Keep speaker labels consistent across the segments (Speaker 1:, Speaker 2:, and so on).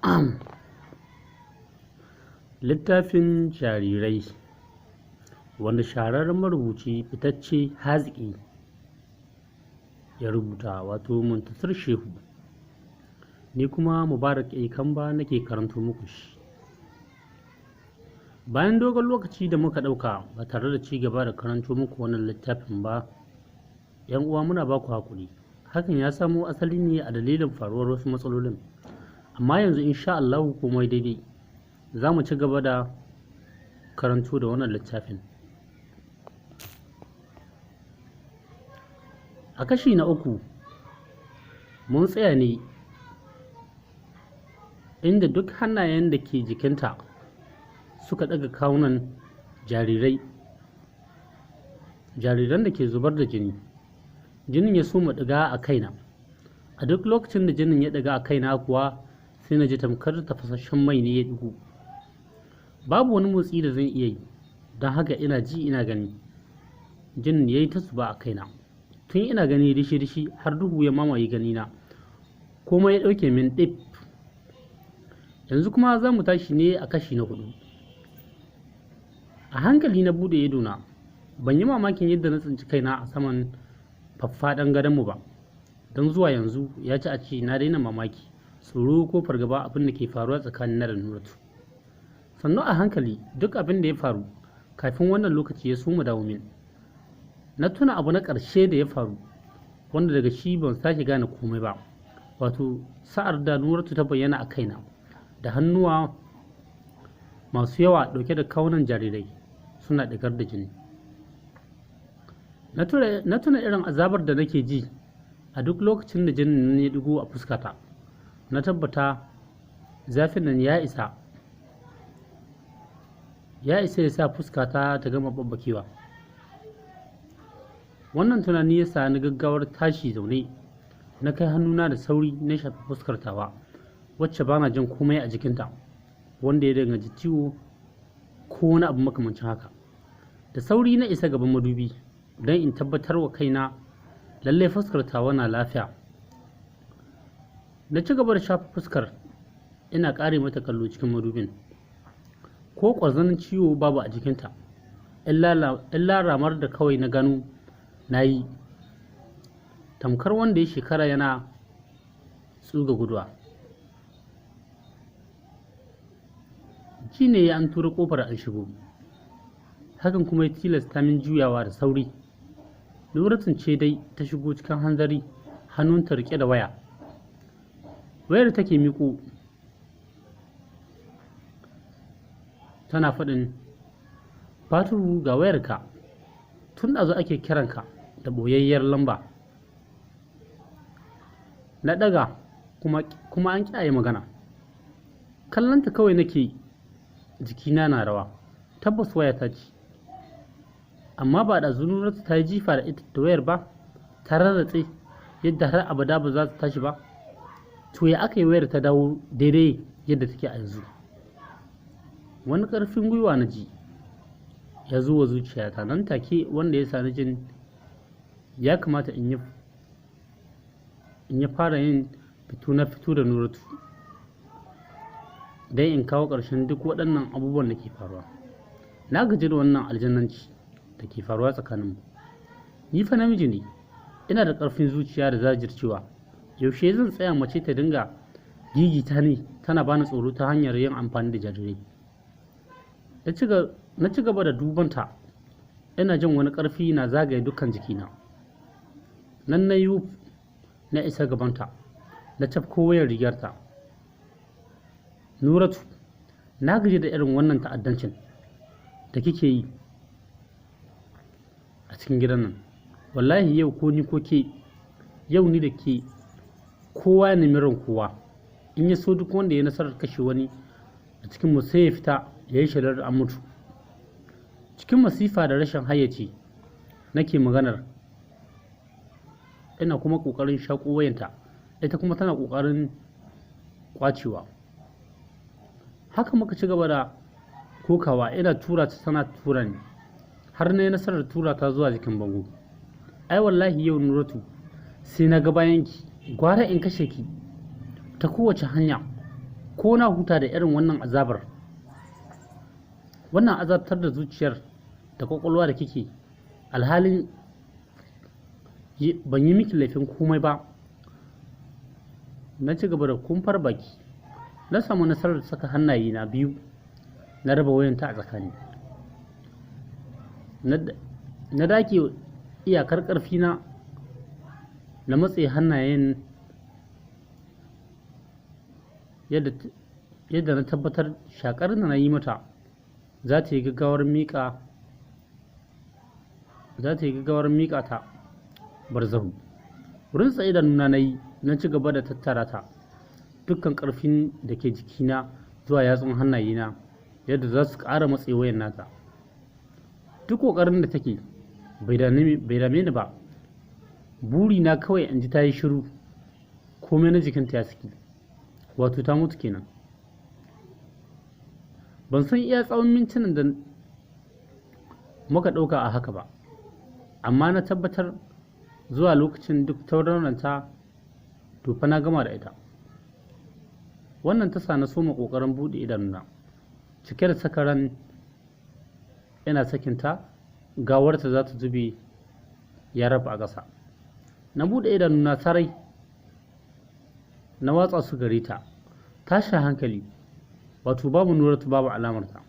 Speaker 1: Na'am. Littafin Jarirai, wanda shahararren marubuci fitacce haziƙi ya rubuta, wato Muntasir Shehu. Ni kuma Mubarak A. Kamba nake karanto muku shi. Bayan dogon lokaci da muka ɗauka ba tare da ci gaba da karanto muku wannan littafin ba, ‘yan uwa, muna ba ku haƙuri. Hakan ya samo asali ne a dalilin faruwar wasu matsalolin. Amma yanzu, insha Allahu, komai daidai. Za mu ci gaba da karanto da wannan littafin. A kashi na uku, mun tsaya ne inda duk hannayen da ke jikinta suka ɗaga kawunan jarirai, jariran da ke zubar da jini. Jinin ya soma ɗiga a kaina. A duk lokacin da jinin ya ɗiga a kaina kuwa, sai na ji tamkar tafasasshen mai ne ya ɗigo. Babu wani motsi da zan iya yi, don haka ina ji ina gani jinin ya yi ta zuba a kaina, tun ina gani dishi-dishi har duhu ya mamaye ganina, komai ya ɗauke min ɗif. Yanzu kuma za mu tashi ne a kashi na hudu. A hankali na buɗe idona. Ban yi mamakin yadda na tsinci kaina a saman faffaɗan gadonmu ba, don zuwa yanzu ya ci a ce na daina mamaki, tsoro ko fargaba abin da ke faruwa tsakanin na da Nuratu. Sannu a hankali duk abin da ya faru kafin wannan lokaci ya soma dawo min. Na tuna abu na ƙarshe da ya faru, wanda daga shi ban sake gane komai ba, wato sa'ar da Nuratu ta bayyana a kaina da hannuwa masu yawa ɗauke da kawunan jarirai suna ɗigar da jini. Na tuna irin azabar da nake ji a duk lokacin da jinin nan ya ɗigo a fuskata. Na tabbata zafin nan ya isa ya sa fuskata ta gama babbakewa. Wannan tunani ya sa ni gaggawar tashi zaune. Na kai hannuna da sauri na shafi fuskar tawa, wacce bana jin komai a jikinta wanda ya danganci ciwo ko wani abu makamancin haka. Da sauri na isa gaban madubi don in tabbatar wa kaina lallai fuskar tawa na lafiya. Na ci gaba da shafa fuskar ina ƙare mata kallo cikin madubin. Ko ƙwarzanin ciwo babu a jikinta, illa ramar da kawai na gano na yi, tamkar wanda ya shekara yana tsuga guduwa. Ji ne ya an tura kofar an shigo, hakan kuma ya tilasta min juyawa da sauri. Nuratun ce dai ta shigo cikin hanzari, hannunta rike da waya. Wayar take miƙo tana faɗin, "Faturu, ga wayarka, tun ɗazu ake kiranka da ɓoyayyiyar lamba." Na ɗaga kuma an ƙi magana. Kallonta kawai nake, jikina na rawa. Tabbas waya ta ce, amma ba da Nuratu ta yi jifa da ita da wayar ba, ta rarratse yadda har abada ba za ta tashi ba. To, ya aka yi wayar ta dawo daidai yadda take a yanzu? Wani ƙarfin gwiwa na ji ya zo wa zuciyata nan take, wanda ya sa ni jin ya kamata in yi fara yin fito na fito da Nuratu don in kawo ƙarshen duk waɗannan abubuwan da ke faruwa. Na gaji da wannan aljannanci da ke faruwa tsakaninmu. Ni fa namiji ne, ina da ƙarfin zuciya da zajircewa. Yaushe zan tsaya mace ta dinga gigita ni tana bani tsoro ta hanyar yin amfani da jarirai? Na ci gaba da dubanta, ina jin wani ƙarfi na zagaye dukkan jikina. Nan na yi na isa gabanta, na cafko wayar rigarta. "Nuratu, na gaji da irin wannan ta'addancin da kike yi a cikin gidan nan. Wallahi yau ko ni ko ke, yau ni da ke, kowa ya nemi ran kowa. In ya so, duk wanda ya nasarar kashe wani a cikin mu sai ya fita ya yi shelar an mutu." Cikin masifa da rashin hayyaci nake maganar, ina kuma ƙoƙarin shaƙo wayanta, ita kuma tana ƙoƙarin ƙwacewa. Haka muka ci gaba da kokawa, ina tura ta tana tura ni, har na yi nasarar tura ta zuwa jikin bango. "Ai wallahi yau, Nuratu, sai na ga bayanki. Gwara in kashe ki ta kowace hanya." Ko na huta da irin wannan azabar, wannan azabtar da zuciyar da kwakwalwa da kike, alhalin ban yi miki laifin komai ba. Na ci gaba da kumfar baki. Na samu nasarar saka hannaye na biyu na raba wayanta a tsakani. Na dake iyakar ƙarfina, na matse hannayen yadda na tabbatar shakar da na yi mata za ta yi gaggawar miƙa ta barzahu. Rintsa idanuna na yi, na ci gaba da tattara ta dukkan ƙarfin da ke jikina zuwa yatsun hannayena yadda za su ƙara matse wayan nata. Duk ƙoƙarin da take bai dame ni ba. Burina kawai in ji ta yi shiru, komai na jikinta ya saki, wato ta mutu kenan. Ban san iya tsawon mintunan da muka ɗauka a haka ba, amma na tabbatar zuwa lokacin duk tauraronta to fa na gama da ita. Wannan ta sa na soma ƙoƙarin buɗe idanuna cike da sakaran ina sakinta gawarta za ta zube ya rafa a ƙasa. Na buɗe idanuna sarai, na watsa su gare ta. Tashin hankali, wato babu Nuratu, babu alamarta.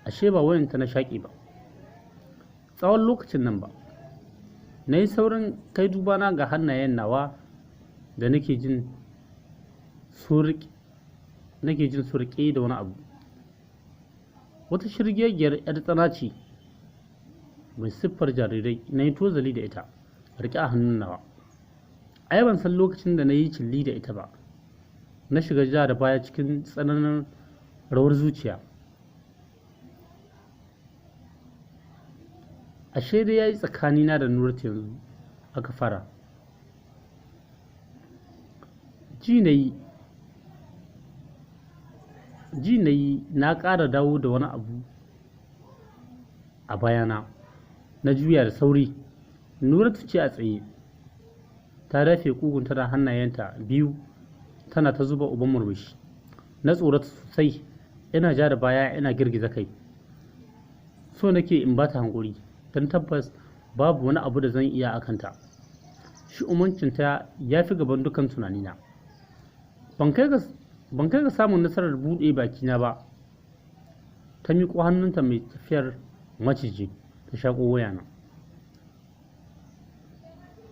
Speaker 1: Ashe ba wayanta na shaƙi ba tsawon lokacin nan ba. Na yi saurin kai dubana ga hannayen nawa da nake jin surƙe da wani abu. Wata shirgegiyar 'yar tsana ce mai siffar jarirai na yi tozali da ita riƙe a hannun nawa. Ai ban san lokacin da na yi cilli da ita ba. Na shiga ja da baya cikin tsananin rawar zuciya. Ashe dai ya yi tsakanina da Nuratu yanzu aka fara. Ji na yi na ƙara dawo da wani abu a bayana. Na juya da sauri. Nuratu ce a tsaye, ta dafe ƙugunta da hannayenta biyu, tana ta zuba uban murmushi. Na tsorata sosai, ina ja da baya ina girgiza kai. So nake in ba ta hankuri, don tabbas babu wani abu da zan iya a kanta. Shi umarcinta ya fi gaban dukan tunanina. Ban kai ga samun nasarar buɗe bakina ba, ta miƙo hannunta mai tafiyar maciji ta shaƙo wayana.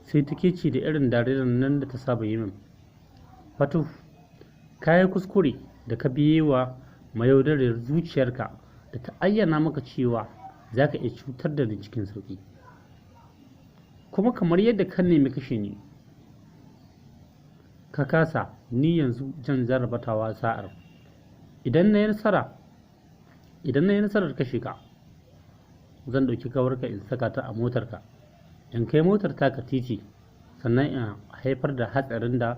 Speaker 1: Sai ta kece da irin dariyar nan da ta saba yi min. Fatu, ka yi kuskure da ka biye wa mayaudariyar zuciyarka da ta ayyana maka cewa za ka iya cutar da ni cikin sauƙi. Kuma kamar yadda ka nemi kashe ni, ka kasa, ni yanzu jan jarrabatawa sa'ar. Idan na yi nasarar kashe ka, zan ɗauki gawarka in saka ta a motarka, in kai motar taka titi, sannan in haifar da hatsarin da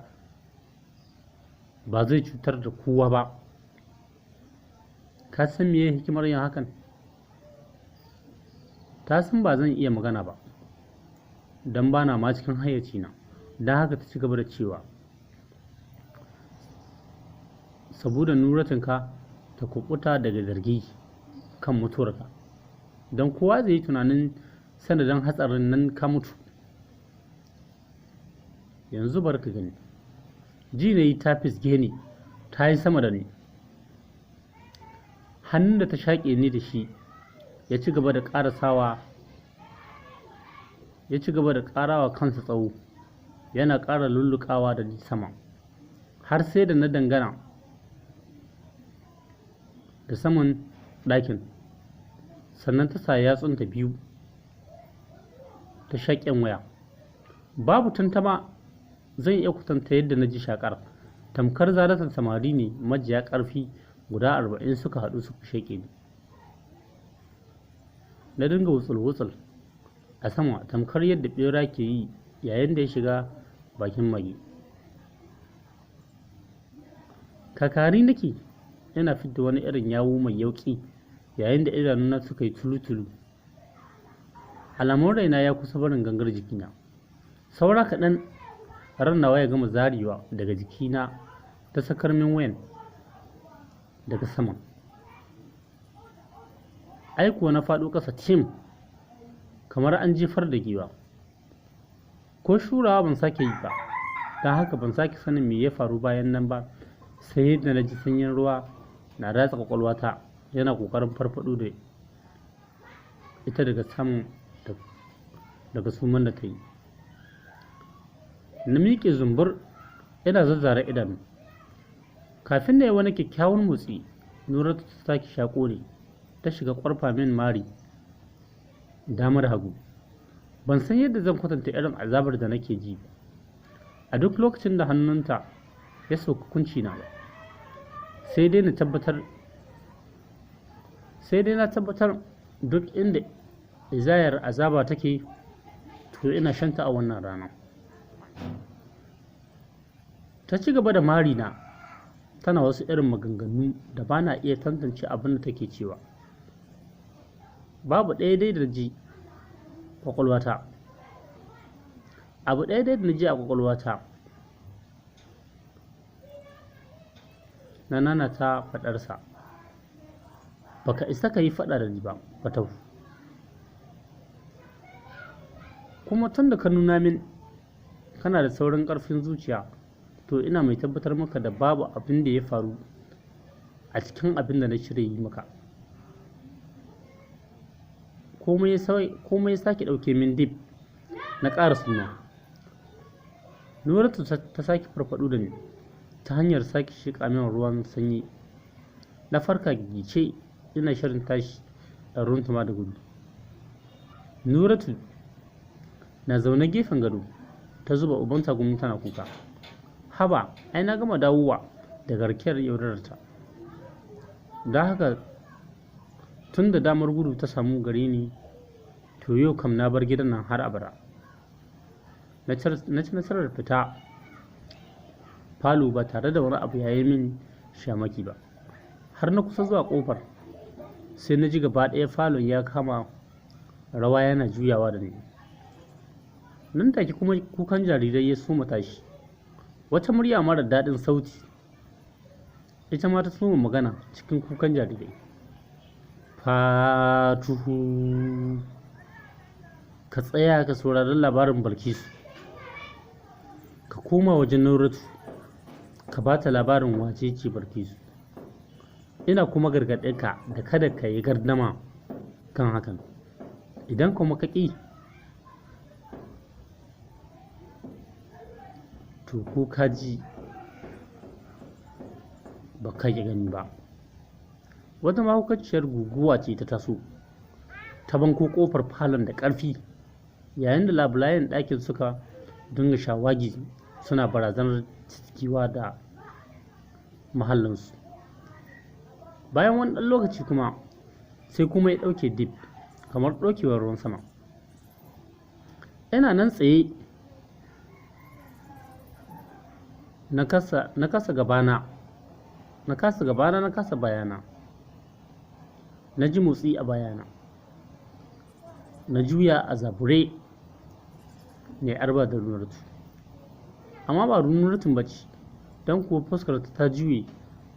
Speaker 1: ba zai cutar da kowa ba. Ka san meye hikimar yin hakan? Ta san ba zan iya magana ba, don ba na ma cikin hayyacina. Don haka ta ci gaba da cewa, saboda Nuratinka ta kuɓuta daga zargi kan mutuwarka, don kowa zai yi tunanin sanadin hatsarin nan ka mutu. Yanzu bar ka gani. Ji na yi ta fisge ni, ta yi sama da ni. Hannun da ta shaƙe ni da shi ya ci gaba da ƙarawa kansa tsawo, yana ƙara lulluƙawa da ni sama, har sai da na dangana da saman ɗakin. Sannan ta sa yatsunta biyu ta shaƙen waya. Babu tantama zan iya kwatanta yadda na ji shaƙar. Tamkar zaratan samari ne majiya ƙarfi guda 40 suka haɗu suka shaƙe ni. Na dinga wutsul-wutsul a sama tamkar yadda ɓera ke yi yayin da ya shiga bakin mage. Kakari nake yana fidda wani irin yawu mai yauƙi yayin da idanuna suka yi tulu-tulu. Alamun raina ya kusa barin gangar jikina. Saura kaɗan ran nawa ya gama zarewa daga jikina ta sakar min wayan. daga sama. Ai kuwa na faɗo ƙasa tim kamar an jefar da giwa. Ko shurawa ban sake yi ba, don haka ban sake sanin me ya faru bayan nan ba, sai yadda na ji sanyin ruwa na ratsa ƙwaƙwalwata yana ƙoƙarin farfaɗo da ita daga samun daga suman da ta yi. Na miƙe zumbur ina zazzara idanu. Kafin na yi wani kyakkyawan motsi, Nuratu ta sake shaƙo ne, ta shiga ƙwarfa min mari dama da hagu. Ban san yadda zan kwatanta irin azabar da nake ji a duk lokacin da hannunta ya sauka kuncina ba. Sai dai na tabbatar duk inda izayar azaba take, to ina shanta a wannan rana. Ta ci gaba da mari na, tana wasu irin maganganu da ba na iya tantance abin da take cewa. Babu ɗaya dai da ji ƙwaƙwalwata. Abu ɗaya dai da na ji a ƙwaƙwalwata na nanata faɗarsa. Baka isa ka yi faɗa da ni ba, Fatau. Kuma tun da ka nuna min kana da saurin ƙarfin zuciya, to ina mai tabbatar maka da babu abin da ya faru a cikin abin da na shirya yi maka. Komai ya sake ɗauke min dip na ƙara suna. Nuratu ta sake farfaɗo da ni ta hanyar sake sheƙa min ruwan sanyi. Na farka gigice ina shirin tashi da runtuma da gudu. Nuratu na zaune gefen gado, ta zuba uban tagumi tana kuka. Haba, ai na gama dawowa da garkiyar yaudararta. Don haka tun da damar gudu ta samu gare ni, to yau kam na bar gidan nan har abada. Na ci nasarar fita falo ba tare da wani abu ya yi min shamaki ba. Har na kusa zuwa ƙofar, sai na ji gaba ɗaya falon ya kama rawa yana juyawa da ni. Nan take kuma kukan jarirai ya soma tashi. Wata murya mara daɗin sauti ita ma ta soma magana cikin kukan jarirai. Fatuhu, ka tsaya ka saurari labarin Balkisu. Ka koma wajen Nuratu, ka ba ta labarin wace ce Balkisu. Ina kuma gargaɗin ka da kada ka yi gardama kan hakan. Idan kuma ka ƙi, to ko ka ji ba ka ƙi gani ba. Wata mahaukaciyar guguwa ce ta taso, ta banko ƙofar falon da ƙarfi, yayin da labulayen ɗakin suka dinga shawagi suna barazanar cikewa da mahallinsu. Bayan wani ɗan lokaci kuma, sai kuma ya ɗauke dip kamar ɗaukewar ruwan sama. Ina nan tsaye na kasa gabana, na kasa bayana. Na ji motsi a bayana. Na juya a zabure ne arba da Nuratu. Amma ba Nuratun ba ce, don kuwa fuskar ta juye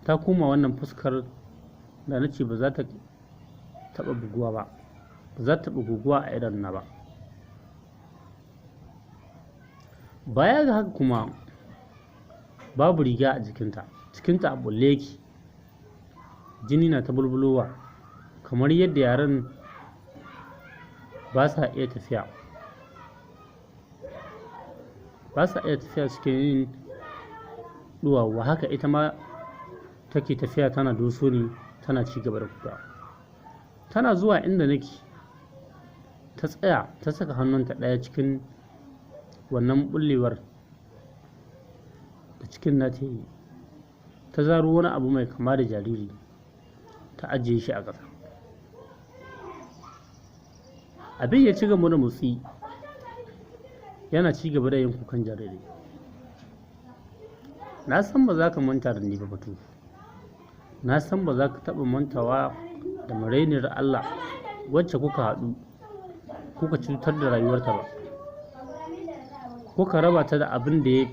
Speaker 1: ta koma wannan fuskar da na ce ba za ta taɓa buguwa ba, ba za ta taɓa guguwa a idonina ba. Baya ga haka kuma babu riga a jikinta, cikinta a bulle yake, jini na ta bulbulowa kamar yadda yaran ba sa iya tafiya. Ba sa iya tafiya cikin yin duwawu, haka ita ma take tafiya tana doso ne tana ci gaba da kuka. Tana zuwa inda nake, ta tsaya ta saka hannunta ɗaya cikin wannan bullewar da cikin nata yi, ta zaro wani abu mai kama da jariri ta ajiye shi a ƙasa. Abin ya ci gaba da motsi, yana ci gaba da yin kukan jariri. Na san ba za ka manta da ni ba, Batu. Na san ba za ka taɓa mantawa da marainiyar Allah wacce kuka haɗu kuka cutar da rayuwarta ba, kuka raba ta da abin da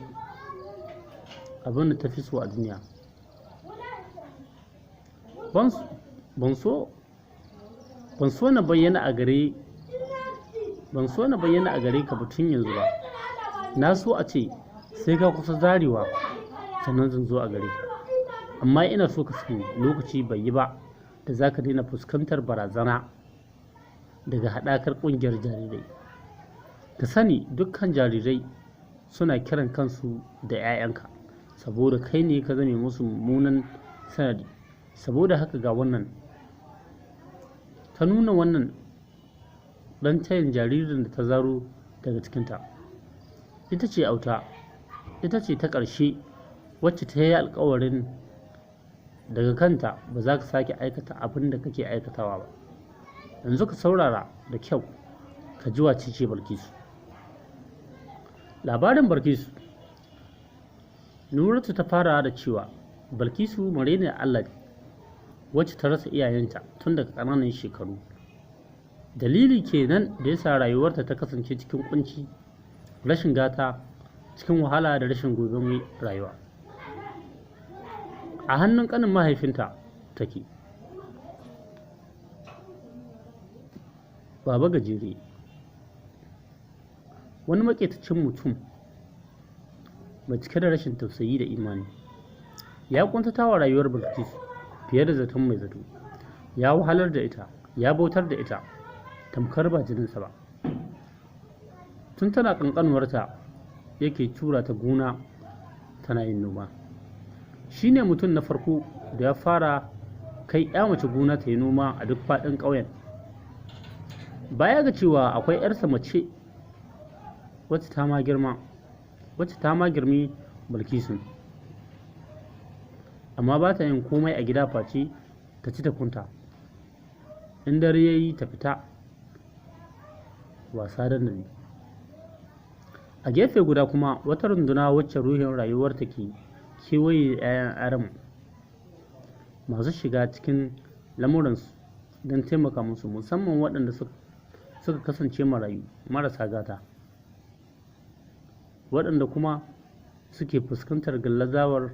Speaker 1: ta fi so a duniya. Ban so na bayyana a gare ban so na bayyana a gare ka batun yanzu ba. Na so a ce sai ka kusa zarewa sannan zan zo a gare ka. Amma ina so ka sani lokaci bai yi ba da za ka daina fuskantar barazana daga haɗakar ƙungiyar jarirai. Ka sani dukkan jarirai suna kiran kansu da 'ya'yanka saboda kai ne ka zame musu mummunan sanadi. Saboda haka ga wannan. Ta nuna wannan ɗan tayin jaririn da ta zaro daga cikinta. Ita ce auta, ita ce ta ƙarshe wacce ta yi alƙawarin daga kanta ba za ka sake aikata abin da kake aikatawa ba. Yanzu ka saurara da kyau ka ji wace ce Balkisu. Labarin Balkisu. Nuratu ta fara da cewa Balkisu marainiyar Allah wacce ta rasa iyayenta tun daga ƙananan shekaru. Dalili kenan da yasa rayuwarta ta kasance cikin kunci, rashin gata, cikin wahala da rashin goben rayuwa. A hannun ƙanin mahaifinta take. Baba Gajere wani maƙetacin mutum mai cike da rashin tausayi da imani ya ƙuntata wa rayuwar Bilkisu fiye da zaton mai zato. Ya wahalar da ita, ya bautar da ita tamkar ba jininsa ba. Tun tana ƙanƙanuwarta yake tura ta gona tana yin noma. Shi ne mutum na farko da ya fara kai 'ya mace gona ta yi noma a duk faɗin ƙauyen. Baya ga cewa akwai 'yarsa mace wacce ta ma girma, wacce ta ma girmi Bilkisu, amma ba ta yin komai a gida face ta ci ta kwanta. In dare ya yi ta fita wasa dandali. A gefe guda kuma wata runduna wacce ruhin rayuwarta ke kewaye da 'ya'yan Adamu masu shiga cikin lamuransu don taimaka musu, musamman waɗanda suka kasance marayu marasa gata, waɗanda kuma suke fuskantar gallazawar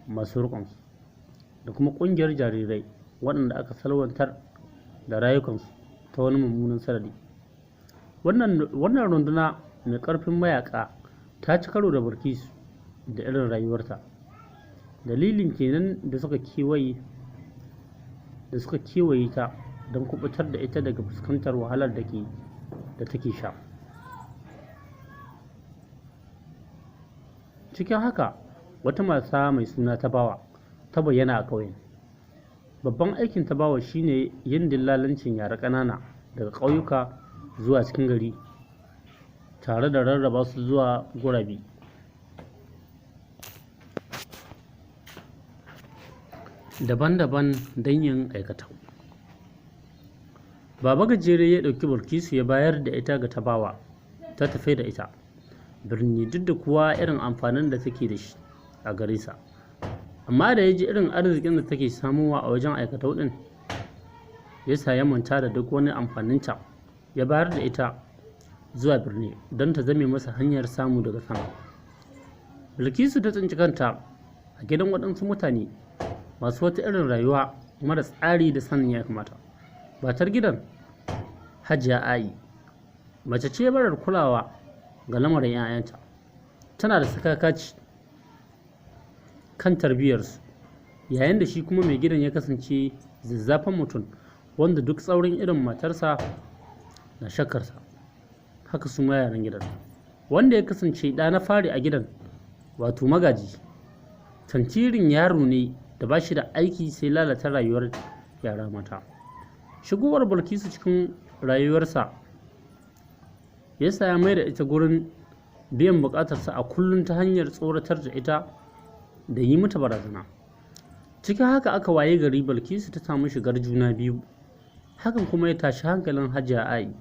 Speaker 1: masu riƙonsu, da kuma ƙungiyar jarirai waɗanda aka salwantar da rayukansu ta wani mummunan sanadi. Wannan runduna mai ƙarfin mayaƙa ta ci karo da Bilkisu da irin rayuwarta. Dalilin kenan da suka kewaye ta don kuɓutar da ita daga fuskantar wahalar da take sha. Cikin haka wata mata mai suna Tabawa ta bayyana a ƙauyen. Babban aikin Tabawa shine yin dillalancin yara ƙanana daga ƙauyuka zuwa cikin gari tare da rarraba su zuwa gurabe daban-daban don yin aikatau. Baba Gajere ya ɗauki Bilkisu ya bayar da ita ga Tabawa ta tafi da ita birni, duk da kuwa irin amfanin da take da shi a gare sa. Amma da ya ji irin arzikin da take samowa a wajen aikatau ɗin, ya sa ya manta da duk wani amfaninta, ya bayar da ita zuwa birni don ta zame masa hanyar samu daga sama. Bilkisu ta tsinci kanta a gidan waɗansu mutane masu wata irin rayuwa mara tsari da sanin ya kamata. Matar gidan, Hajiya A'i, mace ce marar kulawa ga lamarin 'ya'yanta. Tana da sakakaci kan tarbiyyarsu, yayin da shi kuma mai gidan ya kasance zazzafan mutum wanda duk tsaurin irin matarsa na shakkarsa. Haka su ma yaran gidan. Wanda ya kasance ɗa na fari a gidan, wato magaji, tantirin yaro ne da ba shi da aiki sai lalata rayuwar yara mata. Shigowar Bilkisu cikin rayuwarsa ya sa ya mai da ita gurin biyan buƙatarsa a kullum ta hanyar tsoratar da ita da yi mata barazana. Cikin haka aka waye gari Bilkisu ta samu shigar juna biyu. Hakan kuma ya tashi hankalin Hajiya A'i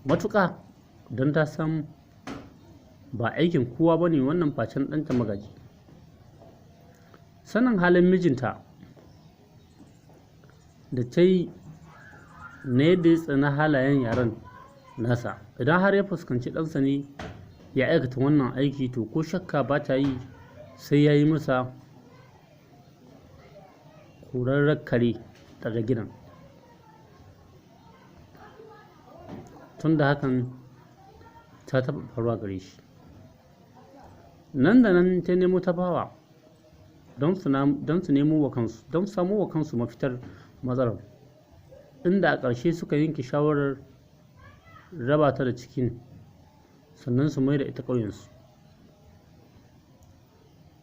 Speaker 1: matuƙa, don ta san ba aikin kowa ba ne wannan facen ɗanta magaji. Sanin halin mijinta da ta yi na yadda ya tsani halayen yaran nasa, idan har ya fuskanci ɗansa ne ya aikata wannan aiki, to ko shakka ba ta yi sai ya yi masa Korarren kare daga gidan, tun da hakan ta taɓa faruwa gare shi. Nan da nan ta nemo Tabawa don su nemo wa kansu don samo wa kansu mafitar matsalar, inda a ƙarshe suka yanke shawarar raba ta da cikin sannan su mai da ita ƙauyensu.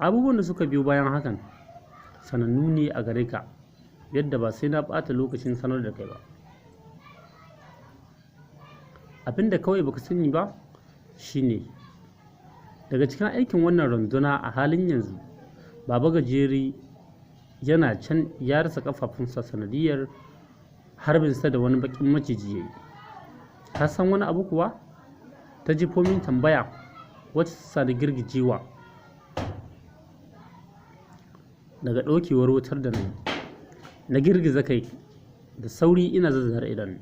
Speaker 1: Abubuwan da suka biyo bayan hakan sanannu ne a gare ka, yadda ba sai na ɓata lokacin sanar da kai ba. Abin da kawai baka sani ba shine daga cikin aikin wannan runduna a halin yanzu, Baba Gajere yana can ya rasa ƙafafunsa sanadiyyar harbinsa da wani baƙin maciji ya yi. Ka san wani abu kuwa? Ta jefo min tambaya wacce ta sa ni girgijewa daga ɗaukewar wutar da na yi. Na girgiza kai da sauri ina zazzare idanu.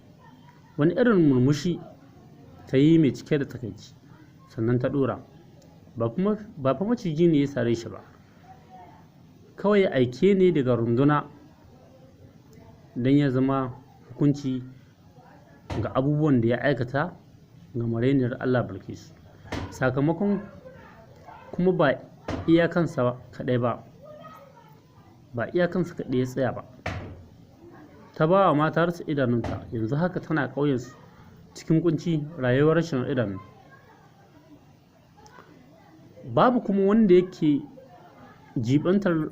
Speaker 1: Wani irin murmushi ta yi mai cike da takaici, sannan ta ɗora: Ba fa maciji ne ya sare shi ba, kawai aike ne daga runduna don ya zama hukunci ga abubuwan da ya aikata ga marainiyar Allah Bilkisu. Sakamakon kuma ba iya kansa kaɗai ba, ba iya kansa kaɗai ya tsaya ba. Tabawa ma ta rasa idanunta, yanzu haka tana ƙauyensu cikin ƙunci rayuwar rashin idanu. Babu kuma wanda yake jiɓantar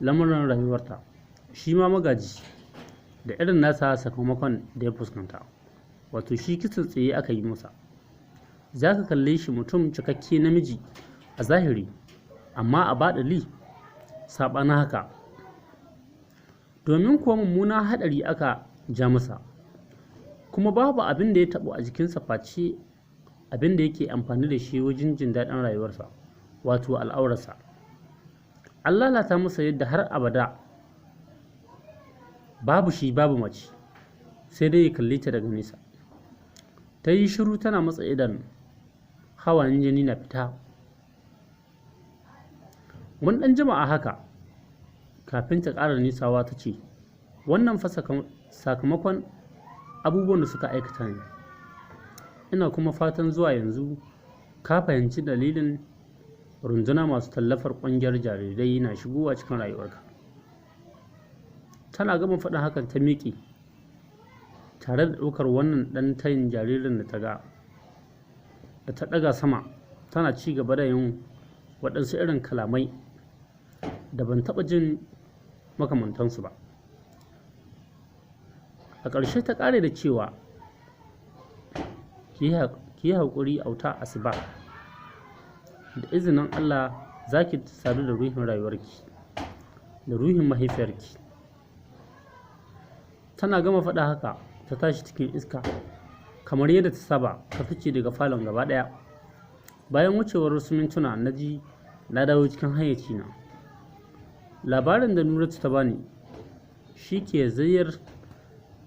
Speaker 1: lamuran rayuwarta, shi ma Magaji da irin nasa sakamakon da ya fuskanta, wato shi kisan tsaye aka yi masa. Za ka kalle shi mutum cikakke namiji a zahiri, amma a baɗili saɓanin haka, domin kuwa mummunan haɗari aka ja masa, kuma babu abin da ya taɓu a jikinsa face abin da yake amfani da shi wajen jin daɗin rayuwarsa, wato al'aurarsa. An lalata masa yadda har abada babu shi babu mace, sai dai ya kalle ta daga nesa. Ta yi shiru tana matsa idanu, hawayen jini na fita. Mun ɗan jima a haka kafin ta ƙara nisawa ta ce, wannan fa sakamakon abubuwan da suka aikata ne. Ina kuma fatan zuwa yanzu ka fahimci dalilin runduna masu tallafar ƙungiyar jarirai na shigowa cikin rayuwarka. Tana gama faɗin hakan ta miƙe tare da ɗaukar wannan ɗan tayin jaririn da ta ga da ta ɗaga sama, tana ci gaba da yin waɗansu irin kalamai da ban taɓa jin makamantansu ba. A ƙarshe ta ƙare da cewa, ki yi haƙuri auta Asuba, da izinin Allah za ki sadu da ruhin rayuwarki da ruhin mahaifiyarki. Tana gama faɗa haka ta tashi cikin iska kamar yadda ta saba, ta fice daga falon gaba ɗaya. Bayan wucewar wasu mintuna na ji na dawo cikin hayyacina. Labarin da Nuratu ta bani shi ke zayyar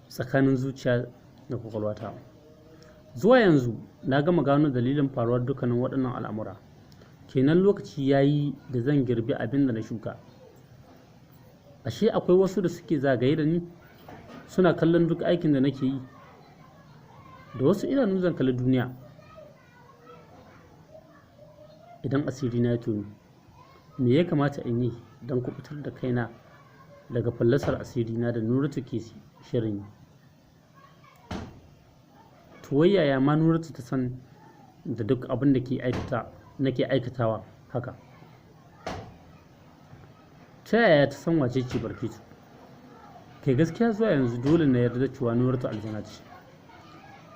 Speaker 1: tsakanin zuciya da kwakwalwata. Zuwa yanzu na gama gano dalilin faruwar dukkanin waɗannan al'amura. Kenan lokaci ya yi da zan girbi abin da na shuka. Ashe akwai wasu da suke zagaye da ni, suna kallon duk aikin da nake yi. Da wasu idanu zan kalli duniya idan asiri na ya tonu. Me ya kamata in yi don kuɓutar da kaina daga fallasar asirina da Nuratu ke shirin yi? To wai yaya ma Nuratu ta san da duk abin da nake aikatawa haka? Ta yaya ta san wace ce Bilkisu? Kai gaskiya zuwa yanzu dole na yarda cewa Nuratu aljana ce.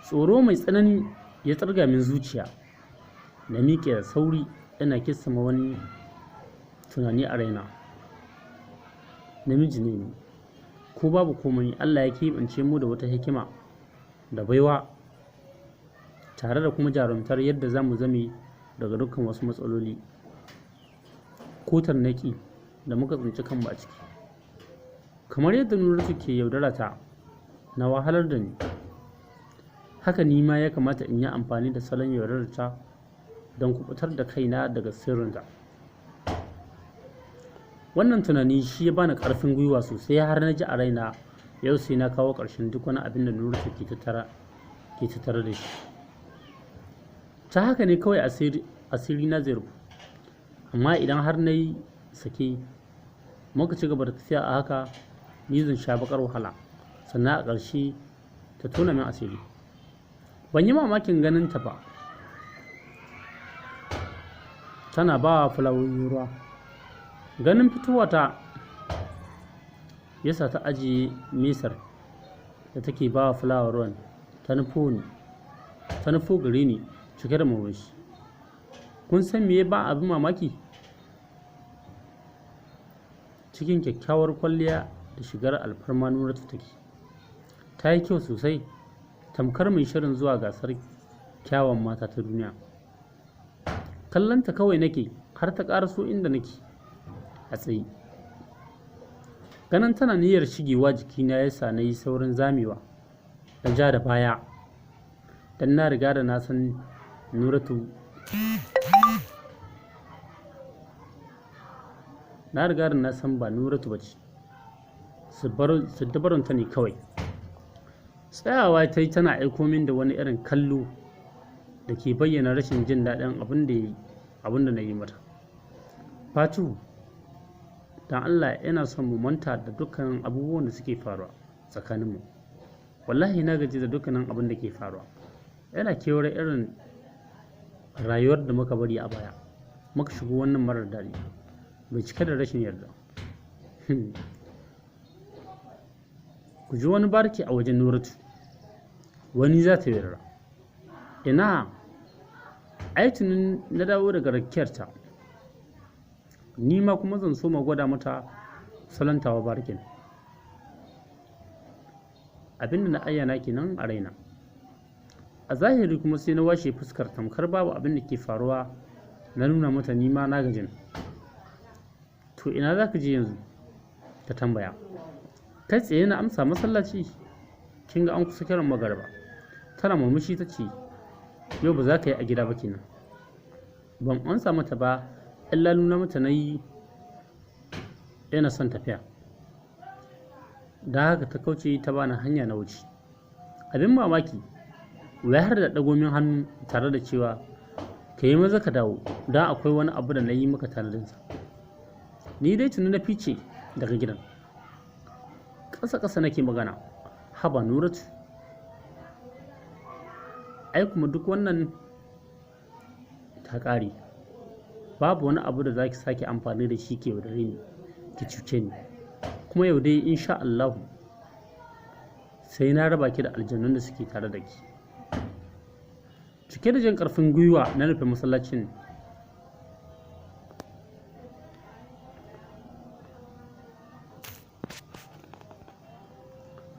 Speaker 1: Tsoro mai tsanani ya tsarga min zuciya. Na miƙe da sauri ina kissama wani tunani a raina. Namiji ne ni, ko babu komai Allah ya keɓance mu da wata hikima da baiwa tare da kuma jarumtar yadda za mu zame daga dukkan wasu matsaloli ko tarnaƙi da muka tsinci kanmu a ciki. Kamar yadda Nuratu ke yaudara ta na wahalar da ni, haka ni ma ya kamata in yi amfani da salon yaudarar ta don kuɓutar da kaina daga sirrinta. Wannan tunani shi ya bani ƙarfin gwiwa sosai har na ji a raina yau sai na kawo ƙarshen duk wani abin da Nuratu ke tattara da shi. Ta haka ne kawai asiri na zai rufu. Amma idan har na yi sake muka ci gaba da tafiya a haka, ni zan sha baƙar wahala, sannan a ƙarshe ta tona min asiri. Ban yi mamakin ganin ta ba, tana ba fulawoyi ruwa. Ganin fitowata ya sa ta ajiye mesar da take ba fulawa ruwan, ta nufo gare ni cike da murmushi. Kun san me ba abin mamaki? Cikin kyakkyawar kwalliya da shigar alfarma Nuratu take. Ta yi kyau sosai, tamkar mai shirin zuwa gasar kyawun mata ta duniya. Kallonta kawai nake har ta ƙaraso inda nake a tsaye. Ganin tana niyyar shigewa jikina ya sa na yi saurin zamewa na ja da baya, don na riga da na san Nuratu. Na riga da na san ba Nuratu ba ce, siddabarunta ne kawai. Tsayawa ta yi tana aiko min da wani irin kallo da ke bayyana rashin jin daɗin abin da na yi mata. Fatu, don Allah ina son mu manta da dukkanin abubuwan da suke faruwa tsakaninmu. Wallahi na gaji da dukkanin abin da ke faruwa. Ina kewar irin rayuwar da muka bari a baya, muka shigo wannan marar daɗi mai cike da rashin yarda. Ku ji wani barki a wajen Nuratu, wani za ta yarda. Ina, ai tunin na dawo daga rakiyarta, ni ma kuma zan so ma gwada mata salon tawa barkin. Abinda na ayyana kenan a raina. A zahiri kuma sai na washe fuskar tamkar babu abin da ke faruwa, na nuna mata ni ma na gajin. To ina za ka je yanzu? Ta tambaya. Kai tsaye na amsa masallaci. Kin ga an kusa kiran magariba. Tana murmushi ta ce, yau ba za ka yi a gida ba kenan. Ban amsa mata ba, illa nuna mata na yi ina son tafiya. Da haka ta kauce ta bani hanya na wuce. Abin mamaki, wai har da ɗago min hannu tare da cewa ka yi maza ka dawo don akwai wani abu da na yi maka tanadinsa. Ni dai tuni na fice daga gidan. Ƙasa-ƙasa nake magana. Haba Nuratu, ai kuma duk wannan ta ƙare. Babu wani abu da za ki sake amfani da shi ke yaudare ni, ki cuce ni. Kuma yau dai insha Allahu sai na raba ki da aljannun da suke tare da ki. Cike da jin ƙarfin gwiwa na nufi masallacin.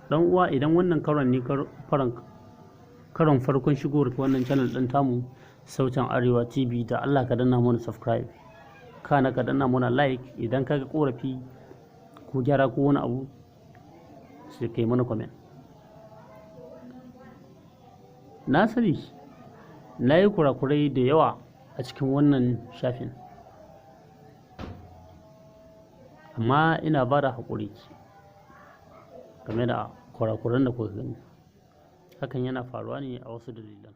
Speaker 1: Dan uwa, idan wannan karon ne karon farkon shigowar wannan channel ɗin tamu Sautin Arewa TV, da Allah ka danna mana subscribe, kana ka danna mana like. Idan ka ga korafi ko gyara ko wani abu, sai kai mana comment. Na sani na yi kurakurai da yawa a cikin wannan shafin, amma ina ba da haƙuri game da kurakuran da kuka gani. Hakan yana faruwa ne a wasu dalilan.